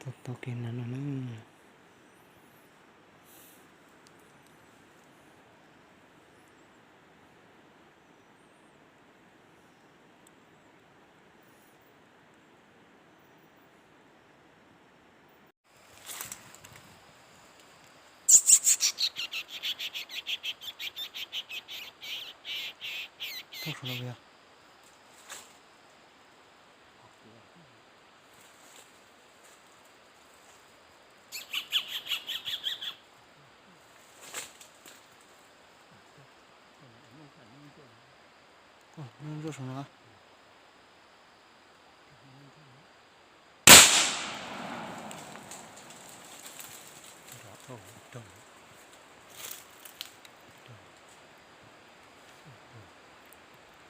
Tau tau kiag na no na.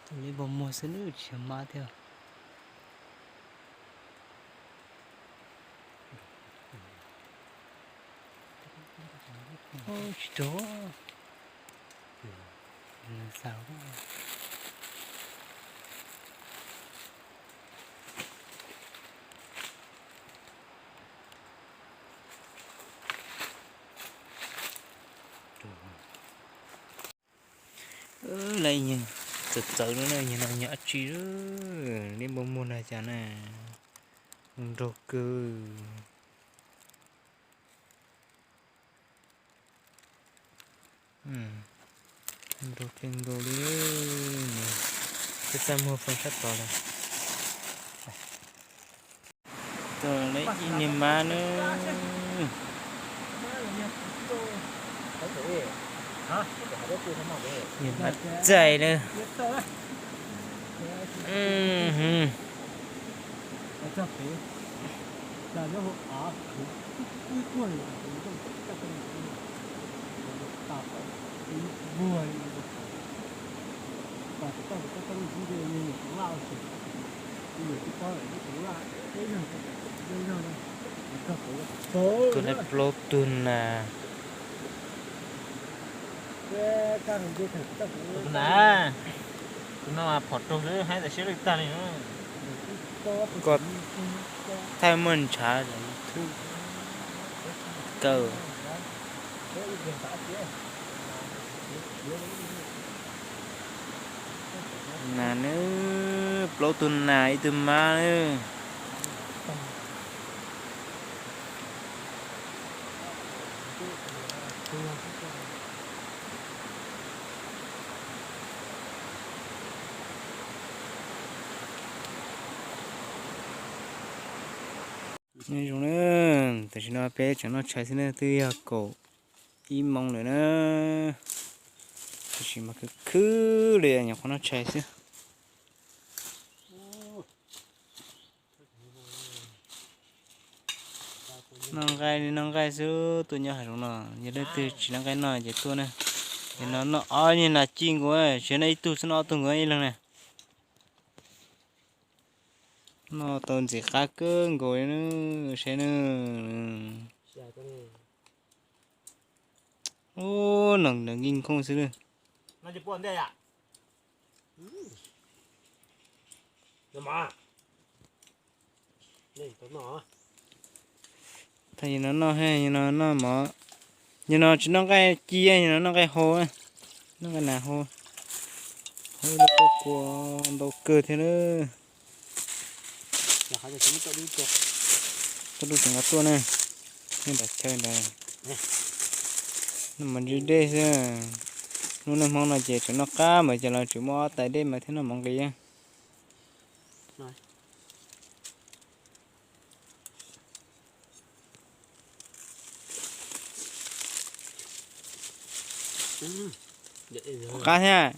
Tus li npau muag xwb nws tsis mab thiab. Tsis rau. Xav. Lawv txawv txawv no na, yog no yog dab tsi? Li npau muag na cas na, nraug kawg. Nraug kawg nkaus li. Twb txaj muag poob sab tod lawm. Tus lawv ib niag mab na. Niag mab txaij na. Tus lawv plaub tug nas. Tus na, tus no phom raug xwb, haib tas siab lwj tag li. Koj thaij muaj ntshav zoo thwb kaw. Nas nawb, plaub tug nas ib tug mab nawb. Nyob zoo na, tam sim no peb tseem noj tshais xwb na, twb yog kaum ib moos lawm na. Tab sis mas khwv khwb li, nyuam qhuav noj tshais xwb. Noj nqaij li noj nqaij xwb, tuaj nyob hav zoov no, yog leej twg tsis noj nqaij noj ces tuaj na. Ces no noj ob niag nas ci nkaus, tsis noj ib tug xwb, noj ob tug nkaus ib leeg na. Noj tau ntxim qab kawg nkaus li na, saib na. Ub, nws nkees nkhooj xwb na. Thaum yus no noj, yus no noj mov, yus no tsis noj nqaij ci, yus no noj nqaij hau, noj nqaij nas hau, hau ib lub kua kua ntau kawg thiab lawm. Tuaj dub tseem nqa tuaj na, nyob nram chaw ntawd. Noj mov ntsib dej xwb. Lub neej Hmoob no ces tseem noj qab mas ces los tseem muaj ob tais dej mas thiaj noj mov nqis. Qab thiab.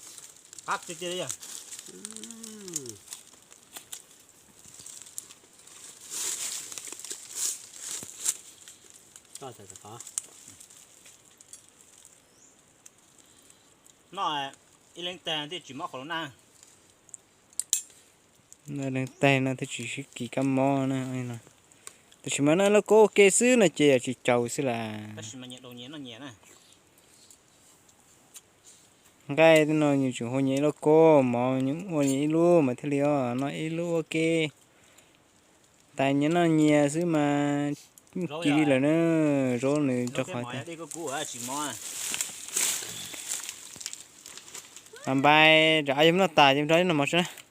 Noj ib leeg tag thiaj tsis mob qhov lub naj. Noj leeg tag no thiaj tsis sib kis kab mob na. Tab sis mas noj lauj kaub ua ke xwb no ces yam tsis caum xwb las. Nqaij no nws tseem hau nyias ib lauj kaub, mov nws ua nyias ib lub mas thiaj li os, noj ib lub ua ke. Tais nyias noj nyias xwb mas, ci li lawm na. Zaub nws rau qhov tias, npais rau av yog noj tas ces nrog noj mov tso na.